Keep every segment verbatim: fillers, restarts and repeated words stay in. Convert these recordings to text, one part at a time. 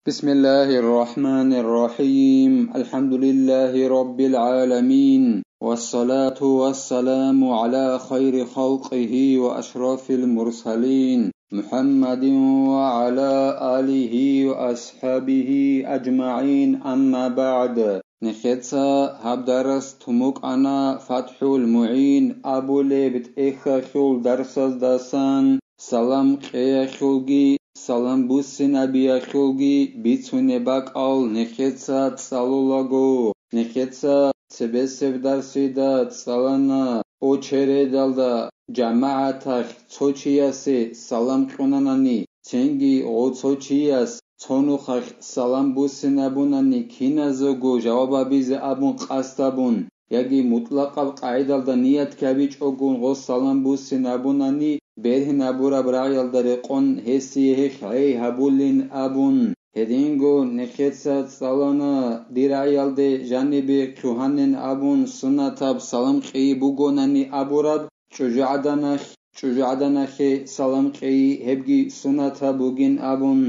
بسم الله الرحمن الرحيم. الحمد لله رب العالمين. والصلاة والسلام على خير خلقه وأشرف المرسلين محمد وعلى آله وأصحابه أجمعين. أما بعد. Нехеца гьаб дарас тумукъана ФатхӀул МугӀин абулеб тӀехьалъул дарсаздасан, салам къеялъулги, салам буссинабиялъулги бицунеб бакӀал нехеца цӀалулаго. Нехеца цебесеб дарсида цӀалана очередалда жамагӀаталъ цо чиясе салам кьунанани, цинги гъо цо чияс цо нухалъ салам буссинабунани киназего жаваб гьабизе абун къасд гьабун, яги мутӀлакъаб къагӀидалда ният кабичӀогун гъо салам буссинабунани, бергьинабураб рагӀиялда рекъон гьесие гьехь гӀей гьабулин абун. Гьединго нехеца цӀалана дир рагӀиялде жанибе хъугьанин абун сунатаб салам кьейи бугонани абураб чӀужугӀаданалъ, чӀужугӀаданалъе салам кьейи гьебги сунатаб бугин абун,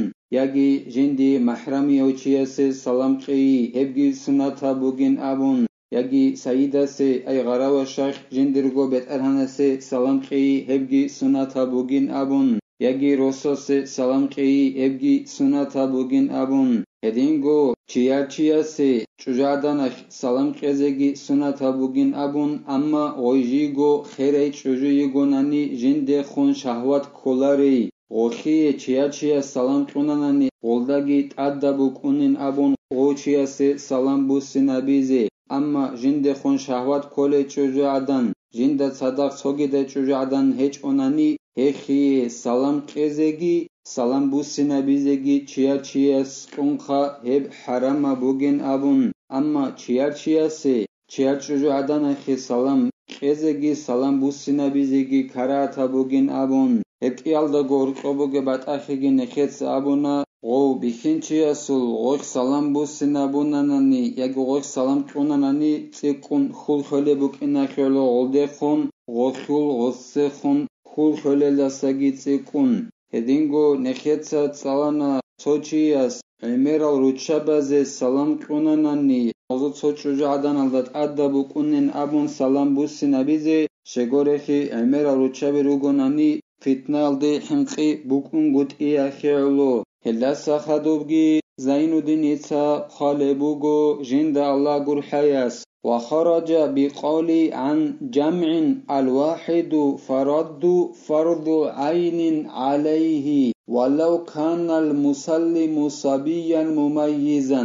яги жинди махӀрамияв чиясе салам кьейи гьебги сунатаб бугин абун, яги сайидасе, ай гъаравашахъ жиндирго бетӀергьанасе салам кьейи гьебги сунатаб бугин абун, яги росасе салам кьейи гьебги сунатаб бугин абун, гьединго чияр чиясе чӀужугӀаданалъ салам кьезеги сунатаб бугин абун, амма гъой жийго херай чӀужу йигонани жиндехун шагьват кколарей, гъолъие чияр чияс салам кьунанани гъолдаги тӀадаб букӀунин абун гъов чиясе салам буссинабизе, амма жиндехун шагьват кколей чӀужугӀадан, жинда цадахъ цогидай чӀужугӀадан гьечӀонани, гьехие салам кьезеги, салам буссинабизеги чияр чияс кьунха гьеб хӀарамаб бугин абун, амма чияр чиясе, чияр чӀужугӀаданахъе салам кьезеги, салам буссинабизеги карагьатаб бугин абун, гьеб кӀиялдаго гьоркьоб бугеб батӀахъеги нехеца абуна, гъов бихьинчиясул гъохь салам буссинабунанани яги гъохь салам кьунанани цӀикӀкӀун хьул хьолеб букӀиналъе гӀоло гъолдехун, гъохьул гъоцехун хьул хьолелдасаги цӀикӀкӀун. Гьединго нехеца цӀалана цо чияс гӀемерал руччабазе салам кьунанани, гъозул цо чӀужугӀаданалда тӀадаб букӀунин абун салам буссинабизе, щегорехи гӀемерал руччаби ругонани, фитнаялде хӀинкъи букӀунгутӀиялъе гӀоло. Гьелдаса хадубги Зайнуддиница хъвалеб буго жинда Аллагь гурхӀаяс: وخرج بقولي عن جمع الواحد فرد فرض عين عليه ولو كان المسلم صبيا مميزا.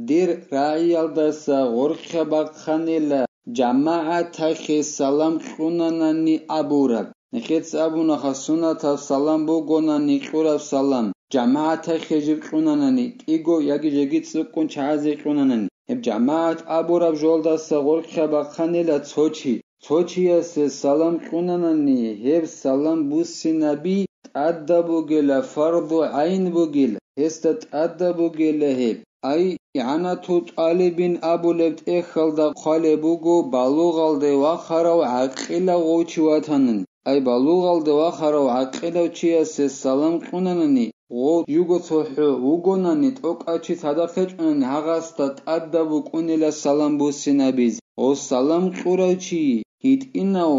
Дир рагӀиялдаса гъоркьа бахъанила жамагӀатахъе салам кьунанани абураб. Нехеца абунаха сунатаб салам бугонани кьураб салам, жамагӀатахъе жиб кьунанани, кӀиго яги жеги цӀикӀкӀун чагӀазе кьунанани. Гьеб жамагӀат абураб жолдаса гъоркьа бахъанила цо чи. Цо чиясе салам кьунанани, гьеб салам буссинаби тӀадаб бугела, фарду гӀайн бугел, гьесда тӀадаб бугела гьеб. Ай, игӀанату тӀалибин абулеб тӀехьалда хъвалеб буго балугъалде вахарав гӀакъилав гъов чи ватанин. Ай, балугъалде вахарав гӀакъилав чиясе салам кьунанани, гъов жуго цохӀо вугонани, тӀокӀав чи цадахъ гьечӀонани, гьагъасда тӀадаб букӀунила салам буссинабизе. Гъов салам кьурав чи гьитӀинав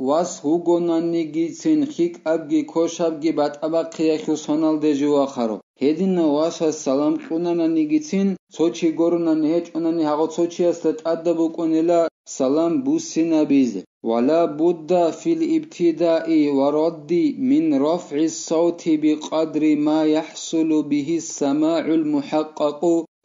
вас вугонанигицин, хикӀабги кошабги батӀа-бахъиялъул соналде жив вахарав. Гьединав васас салам кьунананигицин, цо чи гуронани гьечӀонани, гьагъав цо чиясда тӀадаб букӀунила салам буссинабизе. ولا بد في الابتداء والرد من رفع الصوت بقدر ما يحصل به السماع المحقق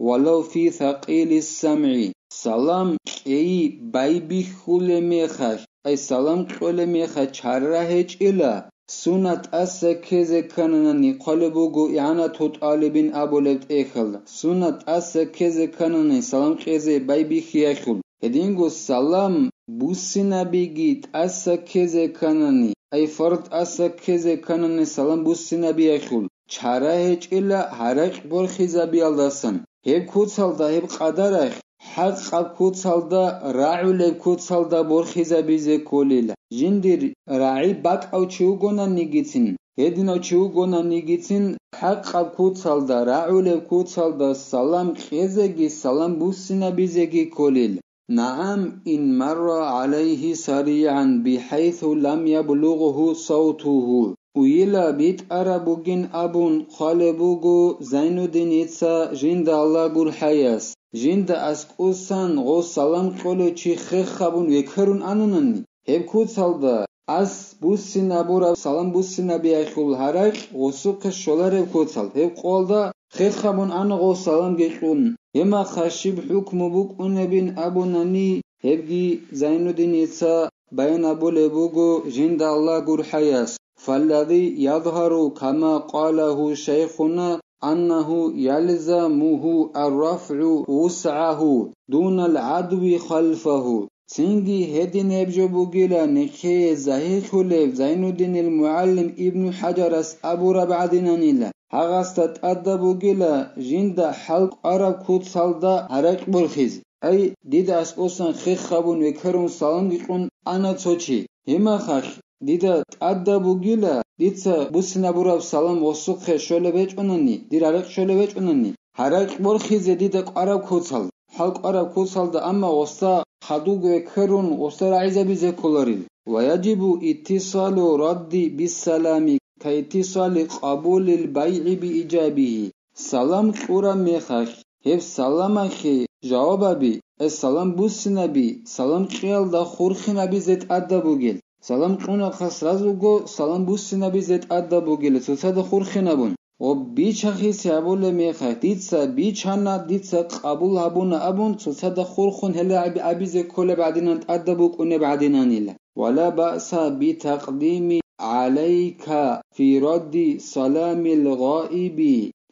ولو في ثقيل السمع. Салам кьейи байбихьулеб мехалъ, ай салам кьолеб мехалъ чара гьечӀила, сунат тӀаса ккезе ккананани, хъвалеб буго игӀанату тӀалибин абулеб тӀехьалда, сунат тӀаса ккезе ккананани салам кьезе байбихьиялъул. Гьединго салам буссинабиги тӀаса ккезе кканани, ай фард тӀаса ккезе кканани салам буссинабиялъул, чара гьечӀила гьаракь борхизабиялдасан. Гьеб куцалда, гьеб къадарахъ, хӀакъаб куцалда рагӀулеб куцалда борхизабизе кколила. Жиндир рагӀи бакӀав чи вугонанигицин, Гьединав чи вугонанигицин хӀакъаб куцалда, рагӀулеб куцалда салам кьезеги салам буссинабизеги кколил. نعم، إن مر عليه سريعا بحيث لم يبلغه صوته. Уйила битӀараб бугин абун хъвалеб буго Зайнудиница жинда Аллагь гурхӀаяс. Жинда аскӀосан гъо салам кьолев чи хехабун векерун ананани, гьеб куцалда ас буссинабураб салам буссинабиялъул гьаракь гъосухъе щолареб куцал, гьеб къоялда хехабун ана гъо саламги кьун. Гьемахъа щиб хӀукму букӀунебин абунани, гьебги Зайнудиница баян абулеб буго жинда Аллагь гурхӀаяс. فالذي يظهر كما قاله شيخنا أنه يلزمه الرفع وسعه دون العدو خلفه. Цинги гьедин гьеб жо бугила нехее загьирлъулеб Зайнуддинил мугӀалим Ибну ХӀаджарас абураб гӀадинанила, гьагъасда тӀадаб бугила жинда хӀал кӀвараб куцалда гьаракь борхизе. Ай, дида аскӀосан хехабун векерун саламги кьун ана цо чи. Гьемахалъ, дида тӀадаб бугила, дица буссинабураб салам гъосухъе щолеб гьечӀонани, дир гьаракь щолеб гьечӀонани, гьаракь борхизе дида кӀвараб куцал, хӀал кӀвараб куцалда, амма гъосда хадуб векерун гъосда рагӀизабизе кколарил. ويجب اتصال الرد بالسلام كاتصال قبول البيع بإيجابه. Салам кьураб мехалъ, гьеб саламалъе жавабаби, э, салам буссинаби, салам кьиялда хурхинабизе тӀадаб бугел. Салам кьунахъа сразуго салам буссинабизе тӀадаб бугел, цоцазда хурхинабун. Ва бичахъисе гьабулеб мехалъ, дица бичана, дица къабул гьабуна абун, цоцазда хурхун гьеле абизе кколеб гӀадинан тӀадаб букӀунеб гӀадинанила. ولا بأس بتقديم عليك في رد سلام الغائب،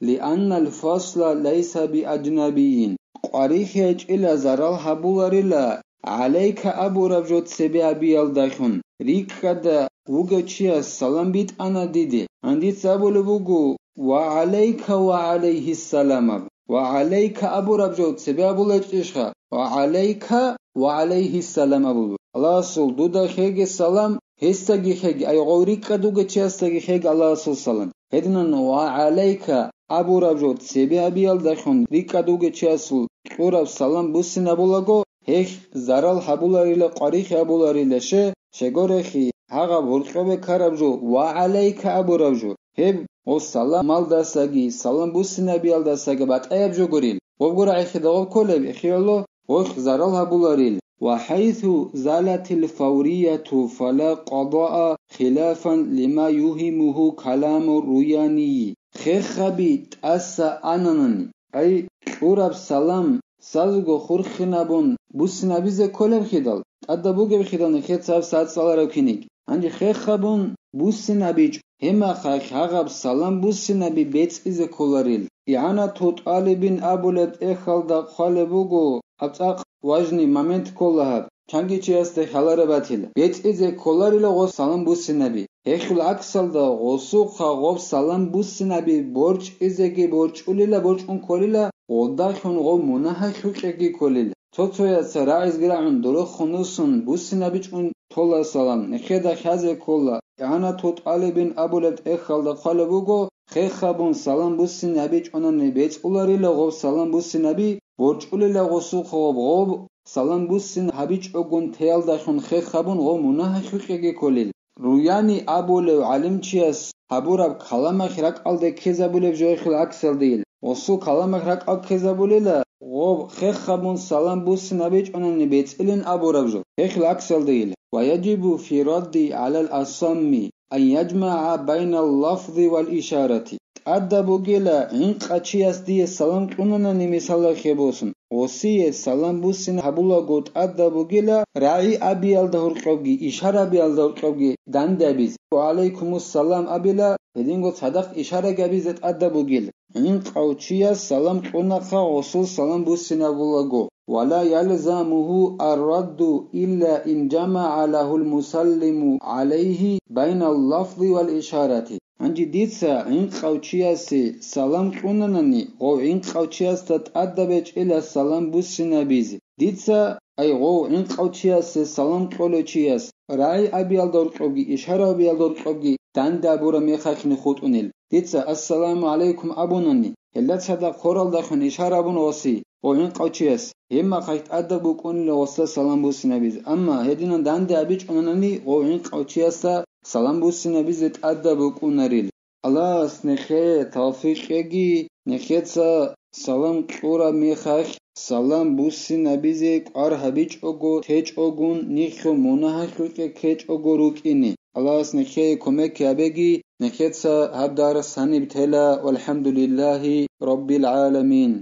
لأن الفصل ليس بأجنبي. КъварихьичӀила зарал гьабуларила, гӀалайка абураб жо цебе абиялдалъун, рикӀкӀада вугев чияс салам битӀана диде. Гьандица абулеб буго: «Ва гӀалайка ва гӀалайгьиссалам», аб. «Ва гӀалайка» абураб жо цебе абулечӀищха? «Ва гӀалайка ва гӀалайгьиссалам» абулеб. Аллагьасул дуда хеги салам, гьесдаги хеги, ай гъов рикӀкӀад вугев чиясдаги хеги Аллагьасул салам. Гьединан «ва гӀалайка» абураб жо цебе абиялдалъун рикӀкӀад вугев чиясул кьураб салам буссинабулаго, гьелъ зарал гьабуларила, къварихь гьабуларила, ще, щегорехи, гьагъаб гьоркьобе ккараб жо «ва гӀалайка» абураб жо. Гьеб гъо саламалдасаги, салам буссинабиялдасаги батӀаяб жо гурил. Гъобго рагӀихъе дагъаб кколеб, эхиялъо, гъолъ зарал гьабуларил. «Ва хӀайсу залатил фаврияту фала къадаа хилафан лима югьимугьу каламу руянийи». Хехаби тӀаса ананани, ай, кьураб салам сазго хурхинабун буссинабизе кколеб хидал, тӀадаб бугеб хидал нехеца гьаб сагӀат цӀалараб киниг. Гьанже хехабун буссинабичӀо, гьемахъа гьагъаб салам буссинаби бецӀизе кколарил. ИгӀанату тӀалибин абулеб тӀехьалда хъвалеб буго, гьаб цӀакъ важный момент ккола гьаб, чанги чиясда хьалараб батила. БецӀизе кколарила гъо салам буссинаби. Гьелъул гӀаксалда гъосухъа гъоб салам буссинаби борчӀизеги борчӀулила, борчӀун кколила, гъодахьун гъоб мунагьалъукьеги кколила. Цо-цояца рагӀизги рагӀун дурухъун вуссун буссинабичӀун тола салам, нехеда хьазе ккола. ИгӀанату тӀалибин абулеб тӀехьалда хъвалеб буго, хехабун салам буссинабичӀонани бецӀуларила гъоб салам буссинаби, борчӀулила гъосухъа гъоб, гъоб салам буссин гьабичӀогун теялдалъун хехабун гъоб мунагьалъукьеги кколил. Руяни абулев гӀалимчияс гьабураб каламалъ ракӀалде ккезабулеб жо гьелъул гӀаксалдейил. Гъосул каламалъ ракӀал ккезабулела, гъоб хехабун салам буссинабичӀонани бецӀилин абураб жо гьелъул гӀаксалдейил. Ва яджибу фи радди гӀалал асамми ан яджмагӀа байнал лафзи вал ишарати. ТӀадаб бугела, гӀинкъа чияс дие салам кьунанани мисалалъе босун, гъосие салам буссин гьабулаго тӀадаб бугела, рагӀи абиялда гьоркьобги, ишара абиялда гьоркьобги данде абизе. «Ва гӀалайкумуссалам» абила, гьединго цадахъ ишараги абизе тӀадаб бугел. ГӀинкъав чияс салам кьунахъа гъосул салам буссинабулаго. «Ва ла ялзамуху ар-радду илла ин жамагӀа лагьул мусаллиму гӀалайгьи байнал лафзи вал ишарати». Гьанже дица гӀинкъав чиясе салам кьунанани, гъов гӀинкъав чиясда тӀадаб гьечӀила салам буссинабизе. Дица, ай гъов гӀинкъав чиясе салам кьолев чияс, рагӀи абиялда гьоркьобги, ишара абиялда гьоркьобги данде абураб мехалъни хутӀунел. Дица «Ассаламу гӀалайкум» абунани, гьелда цадахъ хъоралдалъун ишара абун гъоси, гъов гӀинкъав чияс, гьеб мехалъ тӀадаб букӀунила гъосда салам буссинабизе. Амма гьединан данде абичӀунани, гъов гӀинкъав чиясда салам буссинабизе тӀадаб букӀунарил. Аллагьас нехее тавфикъ кьеги, нехеца салам кьураб мехалъ, салам буссинабизе кӀвар гьабичӀого течӀогун, нехго мунагьалъукье ккечӀого рукӀине. Аллагьас нехее кумек гьабеги, нехеца гьаб дарс гьаниб тела, валхӀамдулиллагьи раббил гӀаламин.